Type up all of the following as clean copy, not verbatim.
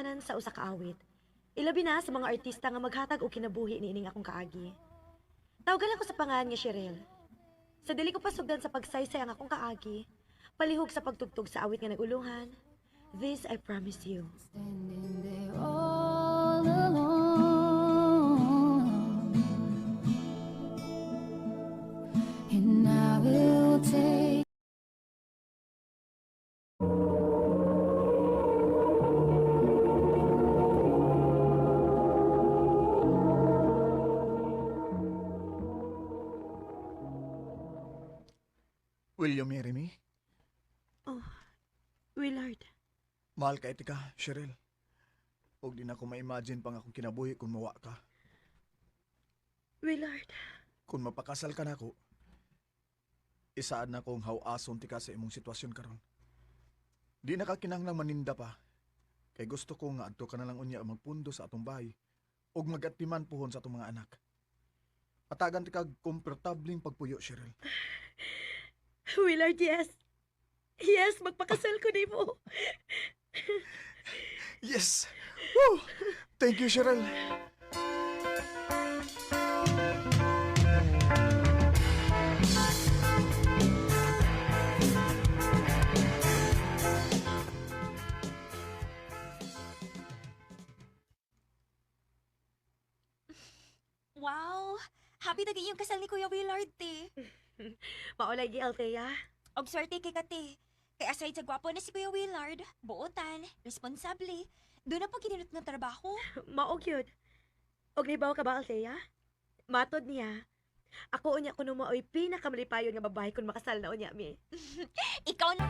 tanan sa usa ka awit. Ilabi na sa mga artista nga maghatag og kinabuhi niining akong kaagi. Tawagan ako sa pangalan nga Cheryl. Sa dili ko pasugdan sa pagsaysay ang akong kaagi, palihog sa pagtugtog sa awit nga nagulungan, This I Promise You. Standing there all alone, and I will take. Will you marry me? Oh, Willard. Mahal ka iti ka, Cheryl. Og di na ko ma-imagine pang akong kinabuhi kung mawa ka. Willard. Kung mapakasal ka nako, isaad na kong hawason ti ka sa imong sitwasyon karon. Di na ka kinahanglang maninda pa. Kay gusto ko nga adto ka na lang unya magpundo sa atong bahay ug magatiman puhon sa atong mga anak. Patagan ti kag komportableng pagpuyo, Cheryl. Willard, yes. Yes, magpakasal ko nimo. Yes! Woo! Thank you, Cheryl. Wow! Happy na yung kasal ni Kuya Willard, te. Maulay gi Althea. Og swerte kay ka, te. Kay aside sa gwapo na si Kuya Willard, buotan, responsable, doon na po kininot ng trabaho. Mao gyud. Og nahibaw ka ba, Althea? Matod niya. Ako unya kuno maoy pinakamalipayon nga babae kung makasal na unya mi. Ikaw na.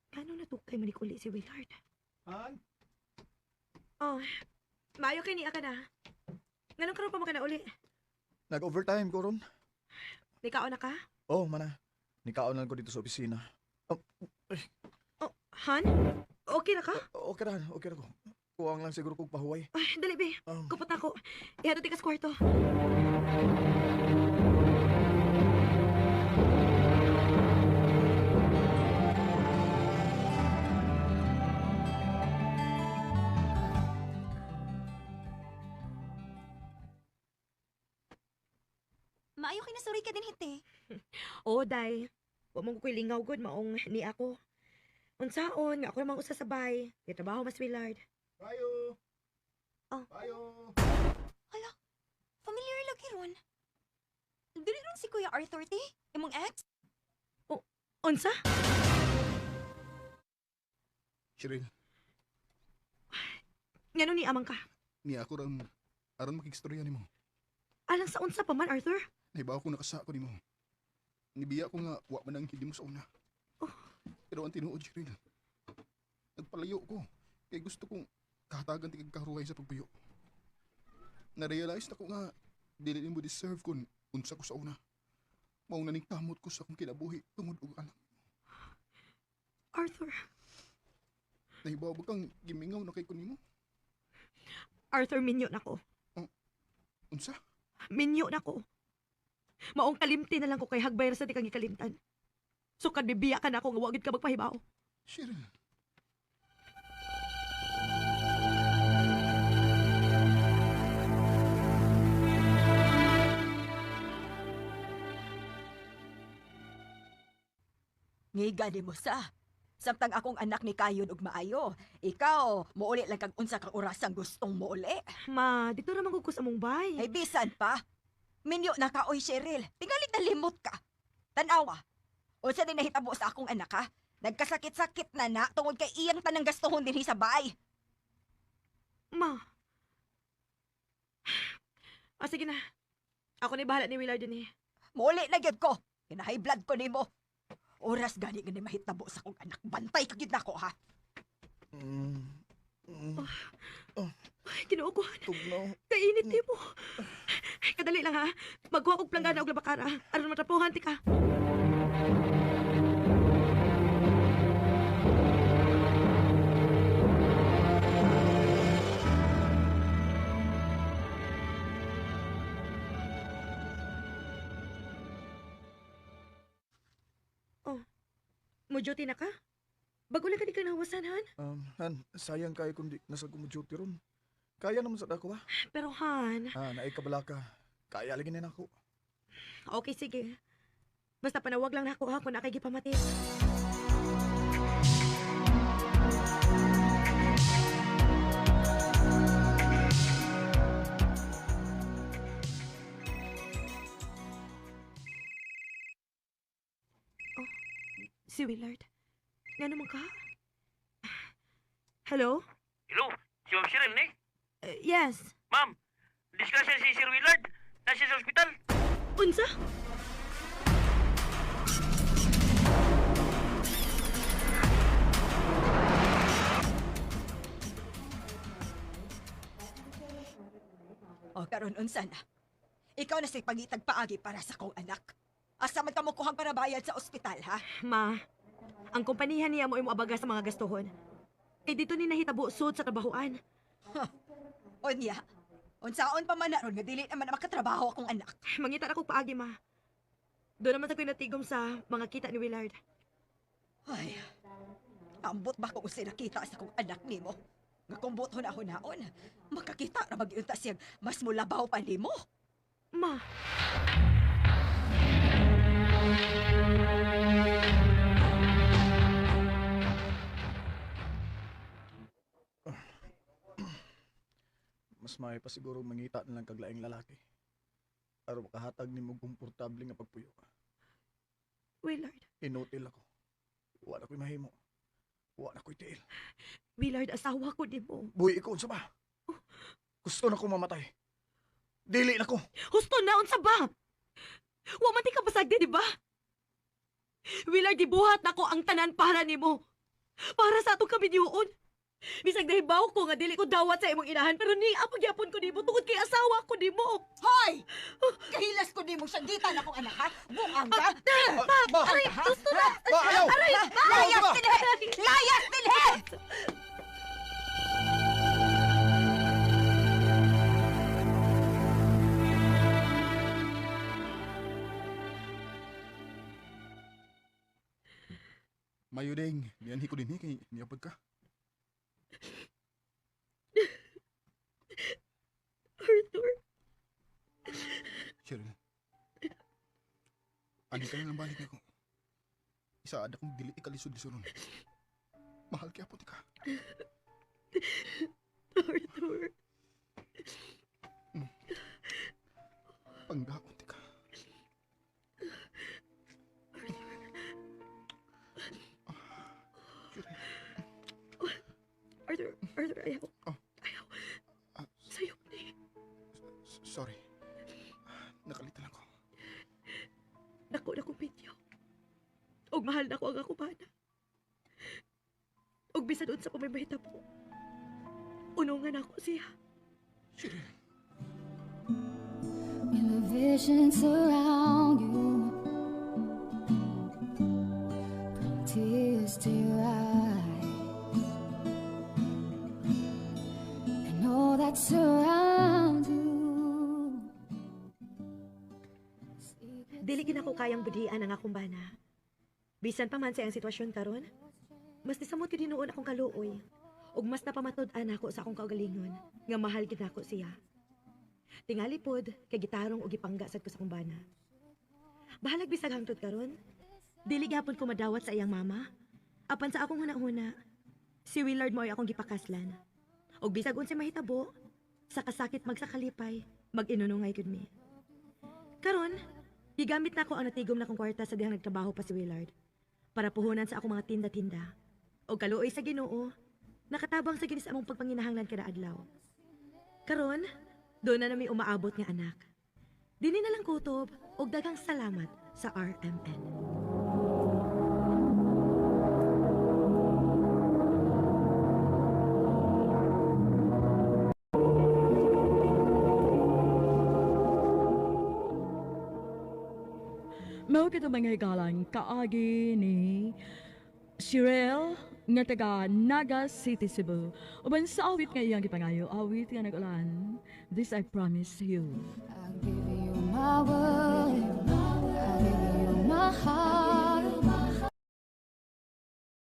Kano natukay manikuli si Willard? Han? Oh, maayo kay niya ka na. Nganong karon pa man ka na uli? Nag-overtime ko ron. Nikaon na ka? Oh, mana. Nikaon lang ko dito sa opisina. Oh, Oh, Han? Okay na ka? Okay ra, okay ra ko. Kuwang lang siguro kog pahuway. Ay, dali be. Kupot na ako. Ihatod ka sa kwarto. Maayo kay nasuri ka din, hite. Oh, day. Wa mo ko'y lingaw gud maong ni ako. Unsaon nga ako namang usa sa bay. Gitrabaho mas Willard. Payo! Oh. Payo! Hala, familiar lagi ron. Dili ron si Kuya Arthur, te. Imong ex? Unsa? Cheryl, Ngano ni amang ka? niya ako ron aron makigstorya nimo. Alang sa unsa pa man, Arthur? Nahibaw ko nakasako nimo. Nibiya ko nga wa man ang hindi mo sa una. Oh. Pero ang tinuod, Cheryl, nagpalayo ko. Kay gusto kong kahatagan ti kag karuhay sa pagpuyo. Na-realize na ko nga dili nimo deserve kun unsa ko sa una. Mao na ning kamot ko sa akong kinabuhi tungod og alam. Arthur. Nahibaw ba kang gimingaw na kay ko nimo? Arthur, minyo na ko. Unsa? Minyo na ko. Maong kalimti na lang ko kay hagbay ra sa di kang gikalimtan. Sukad bibiya ka na ako nga wa gid ka magpahibaw. Cheryl. Ngiga ni mo sa. Samtang akong anak ni Kayon og maayo, ikaw muuli lang kag unsa ka oras ang gustong muuli. Ma, dito ra man gud ko sa among bay. Ay bisan pa. Minyo na ka oy Cheryl. Tingali nalimot ka. Tanawa. Unsa din nahitabo sa akong anak ha? Nagkasakit-sakit na na tungod kay iyang tanang gastuhon dinhi sa bahay. Ma. Ah, sige na. Ako na bahala ni Willard din eh. Muuli na gyud ko. Kinahay blood ko nimo. Oras gani nga ni mahitabo sa akong anak. Bantay ka gyud nako ha. Mm. Mm. Ay, Ginoo ko. Tugnaw. Kainit di mo. Ay, kadali lang ha. Magkuha kog planggana og labakara. Aron matrapuhan ti ka. Mo duty na ka? Bago lang ka di ka nahuwasan, Han. Han, sayang kayo kung di nasa duty ron. Kaya naman sa dako ba? Pero Han, Ah, naay kabala ka. Kaya lagi na nako. okay, sige. Basta panawag lang nako ha kung nakay gipamati. Oh, si Willard. Nga naman ka? Hello? Hello, si Ma'am Cheryl ni? Yes. Ma'am, disgrasya si Sir Willard. Nasa sa ospital. Unsa? O karon unsa na? Ikaw na say pangitag paagi para sa kong anak. Asa man ka mo kuhang para bayad sa ospital, ha? Ma, ang kompanihan niya mo imo abaga sa mga gastuhon. Kay dito ni nahitabo sud sa trabahoan. Unya, unsaon pa man na ron nga dili naman na makatrabaho akong anak. Mangita na kog paagi, ma. Doon naman sa natigom sa mga kita ni Willard. Ay, ambot ba kung unsay nakita sa akong anak nimo? Nga kung buot huna-hunaon, makakita ra magyunta siyang mas mulabaw pa nimo. Ma, Mas may pa siguro mangita na lang kaglaing lalaki. Aron makahatag nimo komportable nga pagpuyo. Willard. Inutil ako. Wa na ko'y mahimo. Wa na ko'y tiil. Willard, asawa ko di mo. Buhi ikaw unsa ba? Gusto na ko mamatay. Dili na ko. Husto na, unsa ba? Wa man ti ka pasagdi, di ba? Willard, gibuhat nako ang tanan para nimo. Para sa atong kabidyuon. Bisag nahibaw ko nga dili ko dawat sa imong inahan pero ni apagyapon ko nimo tungod kay asawa ko nimo. Hoy! Kahilas ko nimo sanggitan akong anak, ha? Buang ka? Ma! Aray, Gusto na! Ma, ayaw! Aray! Layas Ma! dinhi! Layas dinhi! Mayo ding, nianhi ko dinhi kay niapod ka. Arthur, Cheryl. Ani ka na lang balik nako. Isaad akong dili ikalisod-lisuron. Mahal kaya po ka. Arthur. Panggaon ti ka. Cheryl. Arthur, Arthur, ayaw. Oh. Ayaw. Ah, Sayop ni. sorry. Nakalitan lang ko. Dako na kong video. Og mahal na ko ang akong bana. Og bisan unsa pa may mahitabo. Unungan ako siya. Cheryl. When the visions surround you, bring tears to your eyes, and all that surrounds you. Dili gid ako kayang budhian ang akong bana. Bisan pa man sa ang sitwasyon karon, mas nisamot gid hinuon akong kaluoy ug mas napamatud-an ako sa akong kaugalingon nga mahal gid nako siya. Tingali pod kay gitarong og gipangga sad ko sa akong bana. Bahalag bisag hangtod karon, dili gyapon ko madawat sa iyang mama. Apan sa akong hunahuna, si Willard mo ay akong gipakaslan. Ug bisag unsay mahitabo, sa kasakit magsakalipay, mag-inunungay gud mi. Karon, gigamit na ko ang natigom na kong kwarta sa dihang nagtrabaho pa si Willard para puhunan sa akong mga tinda-tinda. O kaluoy sa Ginoo, nakatabang sa ginis among pagpanginahanglan kada adlaw. Karon, doon na nami umaabot nga anak. Dini na lang kutob og daghang salamat sa RMN. Mao kito mga higalan kaagi ni Shirel nga taga Naga City, Cebu. Uban sa awit nga iyang gipangayo, awit nga nag-ulan. This I promise you. I give you my word.